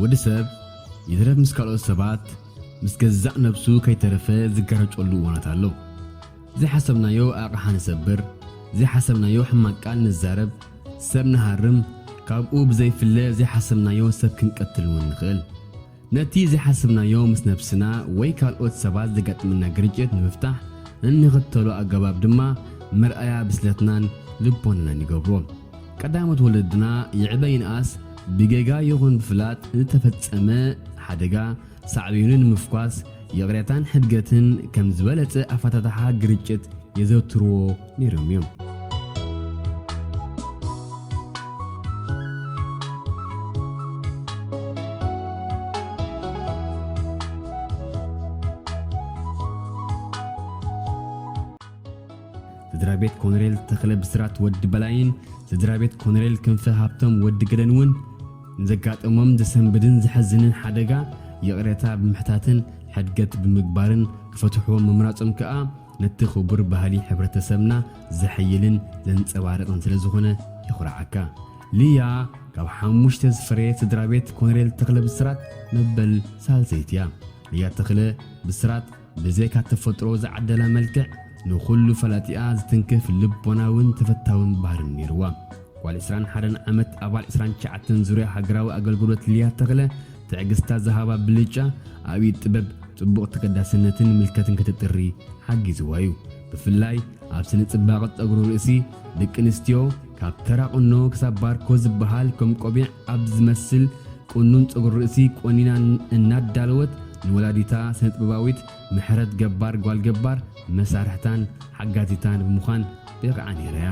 ወዲ ሰብ ይትረፍ ምስ ካልኦት ሰባት፣ ምስ ገዛእ ነብሱ ከይተረፈ ዝጋረጨሉ እዋናት ኣሎ። ዘይሓሰብናዮ ኣቕሓ ንሰብር፣ ዘይሓሰብናዮ ሕማቕ ቃል ንዛረብ፣ ሰብ ንሃርም፣ ካብኡ ብዘይፍለ ዘይሓሰብናዮ ሰብ ክንቀትል እውን ንኽእል። ነቲ ዘይሓሰብናዮ ምስ ነብስና ወይ ካልኦት ሰባት ዘጋጥመና ግርጭት ንምፍታሕ እንኽተሎ ኣገባብ ድማ መርኣያ ብስለትናን ልቦናናን ይገብሮ። ቀዳሞት ወለድና ይዕበ ይንኣስ ብጌጋ ይኹን ብፍላጥ ዝተፈጸመ ሓደጋ ሳዕቤኑ ንምፍኳስ ይቕሬታን ሕድገትን ከም ዝበለጸ ኣፈታትሓ ግርጭት የዘውትርዎ ነይሮም እዮም። ስድራ ቤት ኮነሬል ተኽለ ብስራት ወዲ በላይን ስድራ ቤት ኮነሬል ክንፈ ሃብቶም ወዲ ገደን እውን ንዘጋጠሞም ዘሰንብድን ዘሐዝንን ሓደጋ ይቕሬታ ብምሕታትን ሕድገት ብምግባርን ክፈትሕዎ ምምራጾም ከኣ ነቲ ክቡር ባህሊ ሕብረተሰብና ዘሐይልን ዘንጸባርቕን ስለ ዝኾነ የኹርዓካ። ልያ ካብ ሓሙሽተ ዝፈረየት ስድራ ቤት ኮነሬል ተኽለ ብስራት መበል ሳልሰይቲ እያ። ልያ ተኽለ ብስራት ብዘይካ ተፈጥሮ ዝዓደላ መልክዕ ንኹሉ ፈላጢኣ ዝትንክፍ ልቦናውን ተፈታውን ባህርን ነይርዋ። ጓል ዕስራን ሓደን ዓመት ኣባል ዕስራን ትሽዓተን ዙርያ ሃገራዊ ኣገልግሎት ልያ ተኽለ ትዕግስታ ዝሃባ ብልጫ ኣብ ኢድ ጥበብ ጽቡቕ ተገዳስነትን ምልከትን ክትጥሪ ሓጊዝዋ እዩ። ብፍላይ ኣብ ስነ ጽባቐ ጸጉሪ ርእሲ ደቂ ኣንስትዮ ካብ ተራ ቁኖ ክሳብ ባርኮ ዝበሃል ከም ቆቢዕ ኣብ ዝመስል ቁኑን ጸጉሪ ርእሲ ቆኒና እናዳለወት ንወላዲታ ስነ ጥበባዊት ምሕረት ገባር ጓል ገባር መሳርሕታን ሓጋዚታን ብምዃን በቒዓ ነይራ እያ።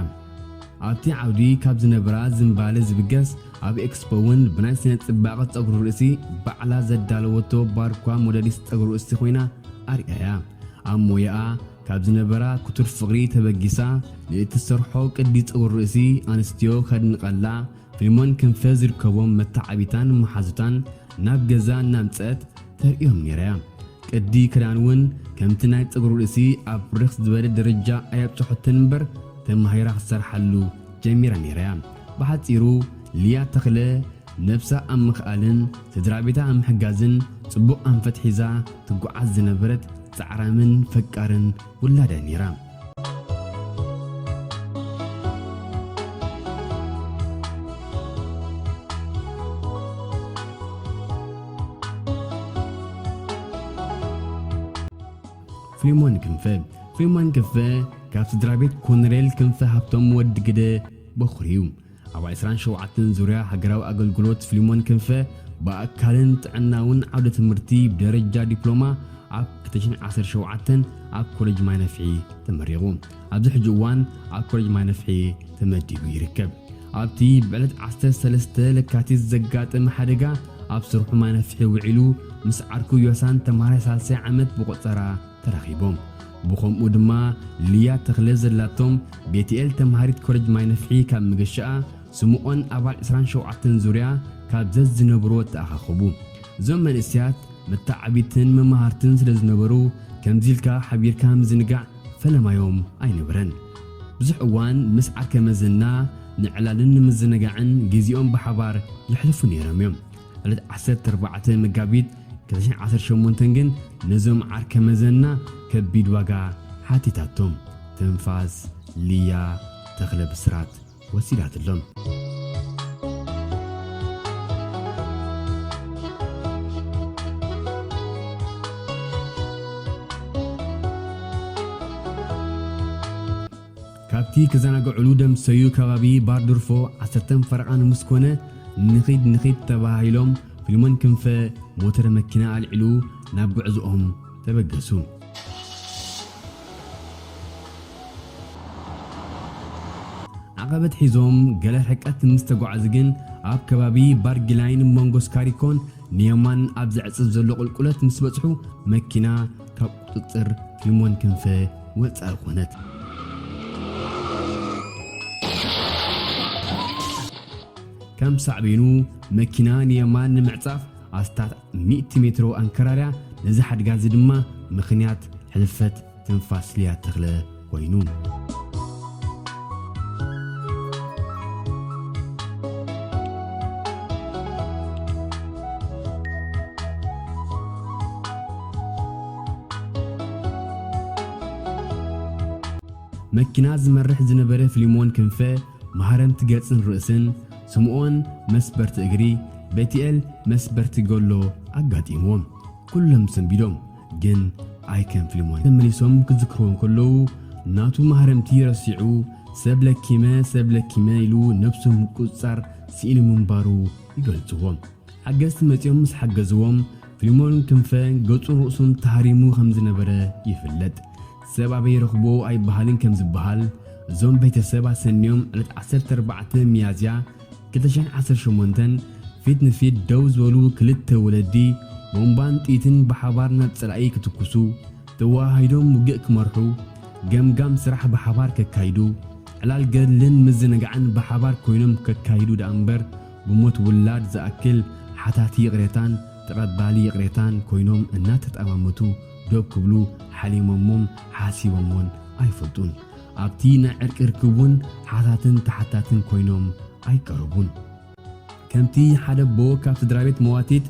ኣብቲ ዓውዲ ካብ ዝነበራ ዝንባለ ዝብገስ ኣብ ኤክስፖ እውን ብናይ ስነ ጽባቐ ጸጉሪ ርእሲ ባዕላ ዘዳለወቶ ባርኳ ሞዴሊስት ጸጉሪ ርእሲ ኮይና ኣርያ እያ። ኣብ ሞያኣ ካብ ዝነበራ ክቱር ፍቕሪ ተበጊሳ ንእትሰርሖ ቅዲ ጸጉሪ ርእሲ ኣንስትዮ ከድንቐላ ፊልሞን ክንፈ ዝርከቦም መተዓቢታን መሓዙታን ናብ ገዛ እናምጸት ተርእዮም ነይራ እያ። ቅዲ ክዳን እውን ከምቲ ናይ ጸጉሪ ርእሲ ኣብ ርኽ ዝበለ ደረጃ ኣየብጽሖትን እምበር ተማሂራ ክትሰርሓሉ ጀሚራ ነይራ እያ። ብሓጺሩ ልያ ተኽለ ነብሳ ኣብ ምኽኣልን ስድራ ቤታ ኣብ ምሕጋዝን ጽቡቕ ኣንፈት ሒዛ ትጓዓዝ ዝነበረት ጻዕራምን ፈቃርን ውላዳ ነይራ። ፍሊሞን ክንፈ። ፍሊሞን ክንፈ ካብ ስድራ ቤት ኮነሬል ክንፈ ሃብቶም ወዲ ግደ በኹር እዩ። ኣብ ዕስራን ሸውዓተን ዙርያ ሃገራዊ ኣገልግሎት ፍሊሞን ክንፈ ብኣካልን ጥዕናውን ዓውደ ትምህርቲ ብደረጃ ዲፕሎማ ኣብ ክልተ ሽሕን ዓሰርተ ሸውዓተን ኣብ ኮሌጅ ማይ ነፍሒ ተመሪቑ። ኣብዚ ሕጂ እዋን ኣብ ኮሌጅ ማይ ነፍሒ ተመዲቡ ይርከብ። ኣብቲ ብዕለት ዓሰርተ ሰለስተ ለካቲት ዘጋጠመ ሓደጋ ኣብ ስርሑ ማይ ነፍሒ ውዒሉ ምስ ዓርኩ ዮሳን ተምሃራይ ሳልሳይ ዓመት ብቆጸራ ተራኺቦም። ብኸምኡ ድማ ልያ ተኽለ ዘላቶም ቤትኤል ተምሃሪት ኮሌጅ ማይ ነፍሒ ካብ መገሻኣ ስምኦን ኣባል ዕስራን ሸውዓተን ዙርያ ካብ ዘዝነብርዎ ተኣኻኸቡ። እዞም መንእሰያት መተዓቢትን መማህርትን ስለ ዝነበሩ ከምዚ ኢልካ ሓቢርካ ምዝንጋዕ ፈለማዮም ኣይነበረን። ብዙሕ እዋን ምስ ዓርከ መዘና ንዕላልን ንምዝንጋዕን ግዜኦም ብሓባር የሕልፉ ነይሮም እዮም። ዕለት ዓሰርተ ኣርባዕተ መጋቢት ክልተ ሽሕን ዓሰርተ ሸሞንተን ግን ነዞም ዓርከ መዘና ከቢድ ዋጋ ሓቲታቶም። ትንፋስ ልያ ተኽለ ብስራት ወሲዳትሎም። ካብቲ ክዘናግዕሉ ደምሰዩ ከባቢ ባርዱርፎ ዓሰርተ ፈረቓ ንምስኮነ ንኺድ ንኺድ ተባሂሎም ፊልሞን ክንፈ ሞተር መኪና ኣልዒሉ ናብ ጉዕዞኦም ተበገሱ። ዓቐበት ሒዞም ገለ ርሕቀት ምስ ተጓዕዙ ግን ኣብ ከባቢ ባርጊላይን መንጎ ስካሪኮን ንየማን ኣብ ዘዕጽፍ ዘሎ ቁልቁለት ምስ በጽሑ መኪና ካብ ቁጽጽር ፊልሞን ክንፈ ወጻኢ ኮነት። ከም ሳዕቤኑ መኪና ንየማን ንምዕጻፍ ኣስታት ሚእቲ ሜትሮ ኣንከራርያ፣ ነዚ ሓድጋ እዚ ድማ ምኽንያት ሕልፈት ትንፋስ ልያ ተኽለ ኮይኑ። መኪና ዝመርሕ ዝነበረ ፍሊሞን ክንፈ መሃረምቲ ገጽን ርእስን፣ ስምኦን መስበርቲ እግሪ፣ ቤትኤል መስበርቲ ጎሎ ኣጋጢምዎም። ኩሎም ሰንቢዶም። ግን ኣይከም ፍሊሞን ተመሊሶም ክዝክርዎ እንከለዉ፣ ናቱ መሃረምቲ ረሲዑ፣ ሰብ ለኪመ ሰብ ለኪመ ኢሉ ነብሱ ምቁጽጻር ስኢኑ ምንባሩ ይገልጽዎ። ሓገዝቲ መጺኦም ምስ ሓገዝዎም፣ ፍሊሞን ክንፈ ገጹን ርእሱን ተሃሪሙ ከም ዝነበረ ይፍለጥ። ሰብ ኣበይ ረኽቦ ኣይበሃልን ከም ዝበሃል፣ እዞም ቤተሰብ ኣሰንዮም ዕለት ዓሰርተ ኣርባዕተ ሚያዝያ ክልተ ሽሕን ዓሰርተ ሸሞንተን ፊት ንፊት ደው ዝበሉ ክልተ ወለዲ ቦምባን ጥይትን ብሓባር ናብ ጸላኢ ክትኩሱ፣ ተወሃሂዶም ውግእ ክመርሑ፣ ገምጋም ስራሕ ብሓባር ከካይዱ፣ ዕላል ገድልን ምዝንጋዕን ብሓባር ኮይኖም ከካይዱ ደኣ እምበር፣ ብሞት ውላድ ዝኣክል ሓታቲ ይቕሬታን ተቐባሊ ይቕሬታን ኮይኖም እናተጠማመቱ ዶብ ክብሉ ሓሊሞሞን ሓሲቦሞን ኣይፈልጡን። ኣብቲ ናይ ዕርቂ ርክብ እውን ሓታትን ተሓታትን ኮይኖም ኣይቀረቡን። ከምቲ ሓደ ኣቦ ካብ ስድራ ቤት መዋቲት፣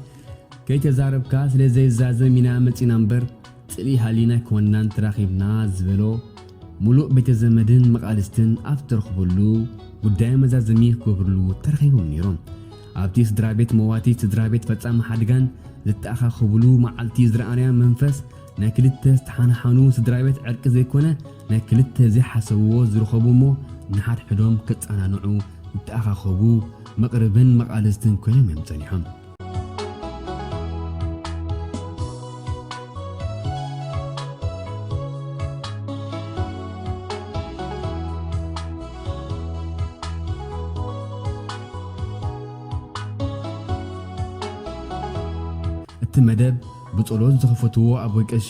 "ከይተዛረብካ ስለ ዘይዛዘም ኢና መጺና እምበር፣ ጽልኢ ሃሊና ኣይኮንናን ተራኺብና" ዝበሎ፣ ምሉእ ቤተ ዘመድን መቓልስትን ኣብ ዝተረኽበሉ ጉዳይ መዛዘሚ ክገብርሉ ተረኺቦም ነይሮም። ኣብቲ ስድራ ቤት መዋቲት ስድራ ቤት ፈጻሚ ሓደጋን ዝተኣኻኸብሉ መዓልቲ ዝረኣናዮ መንፈስ፣ ናይ ክልተ ዝተሓንሓኑ ስድራ ቤት ዕርቂ ዘይኮነ፣ ናይ ክልተ ዘይሓሰብዎ ዝረኸቡ እሞ ንሓድሕዶም ክጸናንዑ ዝተኣኻኸቡ መቕርብን መቓልስትን ኮይኖም እዮም ጸኒሖም። እቲ መደብ ብጸሎት ዝኸፈትዎ ኣቦይ ቀሺ፣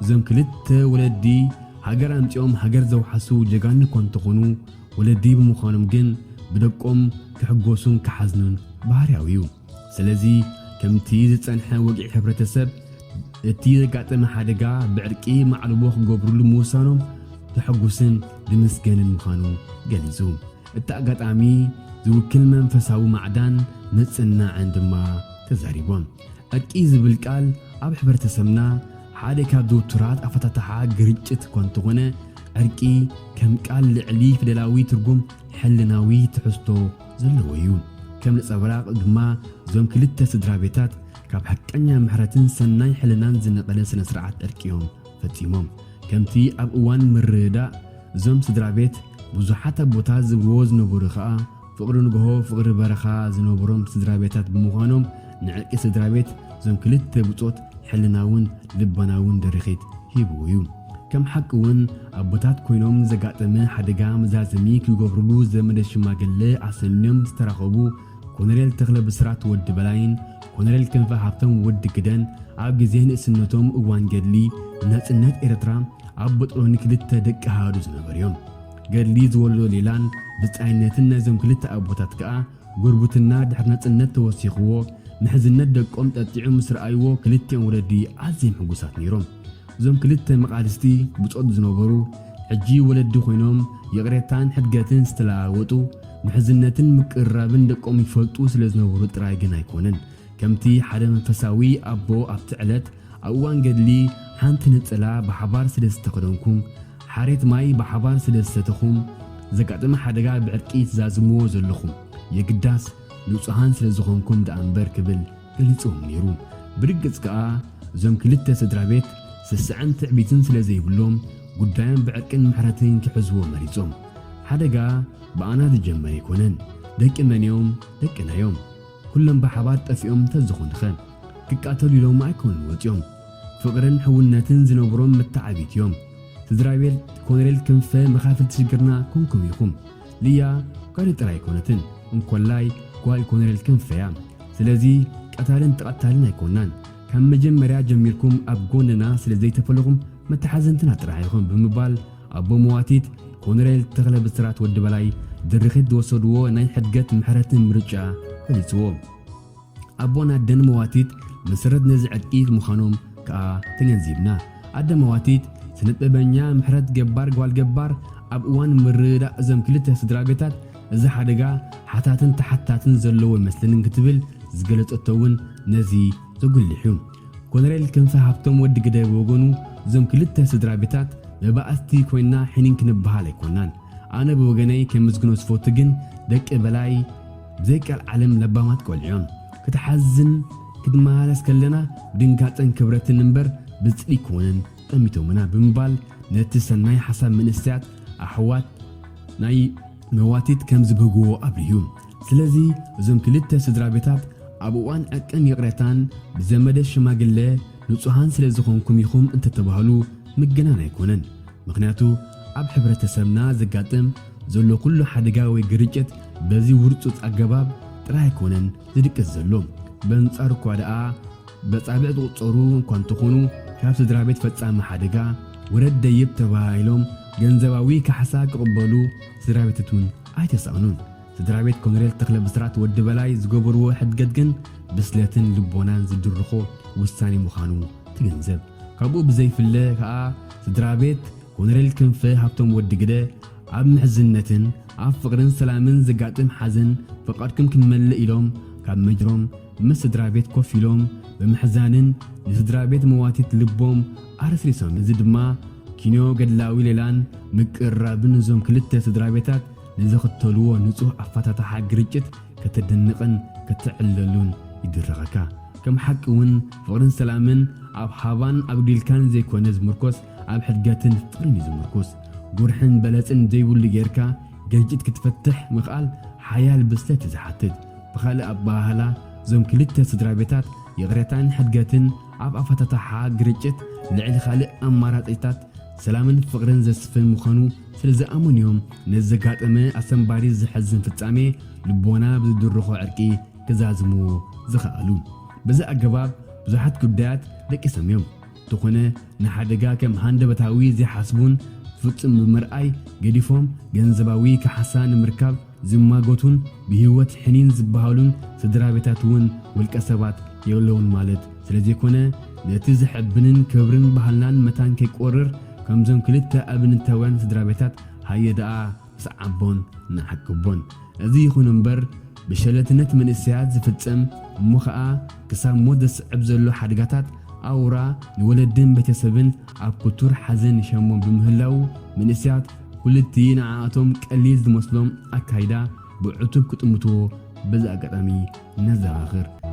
እዞም ክልተ ወለዲ ሃገር ኣምጺኦም ሃገር ዘውሓሱ ጀጋኑ እኳ እንተኾኑ፣ ወለዲ ብምዃኖም ግን ብደቆም ክሕጎሱን ክሓዝኑን ባህርያዊ እዩ። ስለዚ ከምቲ ዝጸንሐ ወግዒ ሕብረተሰብ፣ እቲ ዘጋጠመ ሓደጋ ብዕርቂ ማዕልቦ ክገብርሉ ምውሳኖም ዘሐጉስን ዝምስገንን ምዃኑ ገሊጹ። እቲ ኣጋጣሚ ዝውክል መንፈሳዊ ማዕዳን ምጽንናዕን ድማ ተዛሪቦም። ዕርቂ ዝብል ቃል ኣብ ሕብረተሰብና ሓደ ካብ ዝውቱራት ኣፈታትሓ ግርጭት እኳ እንተኾነ፣ ዕርቂ ከም ቃል ልዕሊ ፊደላዊ ትርጉም ሕልናዊ ትሕዝቶ ዘለዎ እዩ። ከም ነጸብራቕ ድማ እዞም ክልተ ስድራ ቤታት ካብ ሓቀኛ ምሕረትን ሰናይ ሕልናን ዝነቐለ ስነ ስርዓት ዕርቂ እዮም ፈጺሞም። ከምቲ ኣብ እዋን ምርድዳእ እዞም ስድራ ቤት ብዙሓት ኣቦታት ዝብልዎ ዝነበሩ ኸኣ፣ "ፍቕሪ ንግሆ ፍቕሪ በረኻ" ዝነበሮም ስድራ ቤታት ብምዃኖም፣ ንዕርቂ ስድራ ቤት እዞም ክልተ ብጾት ሕልናውን ልቦናውን ድርኺት ሂብዎ እዩ። ከም ሓቂ እውን ኣቦታት ኮይኖም ዘጋጠመ ሓደጋ መዛዘሚ ክገብርሉ ዘመደ ሽማግለ ኣሰንዮም ዝተራኸቡ ኮሎኔል ተኽለ ብስራት ወዲ በላይን ኮሎኔል ክንፈ ሃብቶም ወዲ ግደን ኣብ ግዜ ንእስነቶም እዋን ገድሊ ናጽነት ኤርትራ ኣብ ቦጥሎኒ ክልተ ደቂ ኣሃዱ ዝነበሩ እዮም። ገድሊ ዝወለዶ ሌላን ብጻይነትን ናይዞም ክልተ ኣቦታት ከኣ ጉርብትና ድሕሪ ናጽነት ተወሲኽዎ፣ ምሕዝነት ደቆም ጠጢዑ ምስ ረኣይዎ ክልቲኦም ወለዲ ኣዝዮም ሕጉሳት ነይሮም። እዞም ክልተ መቓልስቲ ብጾት ዝነበሩ፣ ሕጂ ወለዲ ኮይኖም ይቕሬታን ሕድገትን ዝተለዋወጡ፣ ምሕዝነትን ምቅርራብን ደቆም ይፈልጡ ስለ ዝነበሩ ጥራይ ግን ኣይኮነን። ከምቲ ሓደ መንፈሳዊ ኣቦ ኣብቲ ዕለት ኣብ እዋን ገድሊ ሓንቲ ነጸላ ብሓባር ስለ ዝተኸደንኩም፣ ሓሬት ማይ ብሓባር ስለ ዝሰተኹም፣ ዘጋጠመ ሓደጋ ብዕርቂ ትዛዝምዎ ዘለኹም፣ የግዳስ ንጹሃን ስለ ዝኾንኩም ደኣ እምበር ክብል ገሊጽዎም ነይሩ። ብርግጽ ከኣ እዞም ክልተ ስድራ ቤት ስስዐን ትዕቢትን ስለ ዘይብሎም፣ ጉዳዮም ብዕርቅን ምሕረትን ክሕዝዎ መሪጾም። ሓደጋ ብኣና ዝጀመረ ኣይኮነን። ደቂ መን እዮም? ደቅና እዮም። ኩሎም ብሓባር ጠፊኦም እንተዝኾኑኸ? ክቃተሉ ኢሎም ኣይኮኑን ወጺኦም። ፍቕርን ሕውነትን ዝነብሮም መተዓቢት እዮም። ስድራ ቤት ኮሎኔል ክንፈ መኻፍልቲ ሽግርና ኮንኩም ኢኹም። ልያ ጓሉ ጥራይ ኣይኮነትን፣ እንኮላይ ጓል ኮሎኔል ክንፈ እያ። ስለዚ ቀታልን ተቐታልን ኣይኮናን። ካብ መጀመርያ ጀሚርኩም ኣብ ጎንና ስለ ዘይተፈለኹም መተሓዘንትና ጥራሕ ኢኹም ብምባል ኣቦ መዋቲት ኮሎኔል ተኽለ ብስራት ወዲ በላይ ድርኺት ዝወሰድዎ ናይ ሕድገት ምሕረትን ምርጫ ገሊጽዎ። ኣቦን ኣደን መዋቲት መሰረት ነዚ ዕርቂ ምዃኖም ከኣ ተገንዚብና። ኣደ መዋቲት ስነ ጥበበኛ ምሕረት ገባር ጓል ገባር ኣብ እዋን ምርድዳእ እዞም ክልተ ስድራ ቤታት እዚ ሓደጋ ሓታትን ተሓታትን ዘለዎ ኣይመስለንን ክትብል ዝገለጸቶ እውን ነዚ ዘጉልሕ እዩ። ኮሎኔል ክንፈ ሃብቶም ወዲ ግደ ብወገኑ እዞም ክልተ ስድራ ቤታት መባእስቲ ኮይና ሕኒን ክንበሃል ኣይኮናን። ኣነ ብወገነይ ከምዝግኖ ዝፈቱ ግን ደቂ በላይ ብዘይ ቀልዓለም ለባማት ቆልዑ እዮም። ክትሓዝን ክትመላለስ ከለና ብድንጋጸን ክብረትን እምበር ብጽሊ ኣይኮነን ጠሚቶምና ብምባል ነቲ ሰናይ ሓሳብ መንእሰያት ኣሕዋት ናይ መዋቲት ከም ዝብህግዎ ኣብርሁ። ስለዚ እዞም ክልተ ስድራ ቤታት ኣብ እዋን ዕቅን ይቕረታን ብዘመደ ሽማግለ ንጹሃን ስለ ዝኾንኩም ኢኹም እንተተባህሉ ምግናን ኣይኮነን። ምኽንያቱ ኣብ ሕብረተሰብና ዘጋጥም ዘሎ ኩሉ ሓደጋ ወይ ግርጭት በዚ ውርጹጽ ኣገባብ ጥራይ ኣይኮነን ዝድቅስ ዘሎ። በንጻሩ እኳ ደኣ በጻብዕ ዝቑጸሩ እኳ እንተኾኑ ካብ ስድራ ቤት ፈጻሚ ሓደጋ ወረድ ደይብ ተባሂሎም ገንዘባዊ ካሕሳ ክቕበሉ ስድራ ቤታት እውን ኣይተሳእኑን። ስድራ ቤት ኮሎኔል ተኽለ ብስራት ወዲ በላይ ዝገበርዎ ሕድገት ግን ብስለትን ልቦናን ዝድርኾ ውሳኔ ምዃኑ ትግንዘብ። ካብኡ ብዘይፍለ ከኣ ስድራ ቤት ኮሎኔል ክንፈ ሃብቶም ወዲ ግደ ኣብ ምሕዝነትን ኣብ ፍቕርን ሰላምን ዘጋጥም ሓዘን ፍቓድኩም ክንመልእ ኢሎም ካብ መጅሮም ምስ ስድራ ቤት ኮፍ ኢሎም ብምሕዛንን ንስድራ ቤት መዋቲት ልቦም ኣረስሪሶም። እዚ ድማ ኪኖ ገድላዊ ሌላን ምቅርራብን እዞም ክልተ ስድራ ቤታት ንዝኽተልዎ ንጹህ ኣፈታትሓ ግርጭት ከተደንቕን ከተዕልለሉን ይድረኸካ። ከም ሓቂ እውን ፍቕርን ሰላምን ኣብ ሃባን ኣጉዲልካን ዘይኮነ ዝምርኮስ ኣብ ሕድገትን ፍቕርን እዩ ዝምርኩስ። ጉርሕን በለጽን ዘይብሉ ጌርካ ግርጭት ክትፈትሕ ምኽኣል ሓያል ብስለት እዩ ዝሓትት። ብኻልእ ኣበሃህላ እዞም ክልተ ስድራ ቤታት ይቕሬታን ሕድገትን ኣብ ኣፈታትሓ ግርጭት ልዕሊ ካልእ ኣማራጺታት ሰላምን ፍቕርን ዘስፍን ምዃኑ ስለ ዝኣመኑ እዮም ነዚ ዘጋጠመ ኣሰንባሪ ዘሕዝን ፍጻሜ ልቦና ብዝድርኾ ዕርቂ ክዛዝምዎ ዝኸኣሉ። በዚ ኣገባብ ብዙሓት ጉዳያት ደቂሶም እዮም። እንተኾነ ንሓደጋ ከም ሃንደበታዊ ዘይሓስቡን ፍጹም ብምርኣይ ገዲፎም ገንዘባዊ ካሕሳ ንምርካብ ዝማጎቱን ብህይወት ሕኒን ዝበሃሉን ስድራ ቤታት እውን ውልቀ ሰባት የለውን ማለት ስለ ዘይኮነ ነቲ ዘሐብንን ክብርን ባህልናን መታን ከይቆርር ከምዞም ክልተ ኣብነታውያን ስድራ ቤታት ሃየ ደኣ ንስዓቦን ንዓቅቦን። እዚ ይኹን እምበር ብሸለትነት መንእሰያት ዝፍጸም እሞ ኸኣ ክሳብ ሞት ዘስዕብ ዘሎ ሓደጋታት ኣውራ ንወለድን ቤተሰብን ኣብ ክቱር ሓዘን ይሸሞም ብምህላዉ መንእሰያት ኩልቲ ንዓኣቶም ቀሊል ዝመስሎም ኣካይዳ ብዕቱብ ክጥምትዎ በዚ ኣጋጣሚ ነዘኻኽር።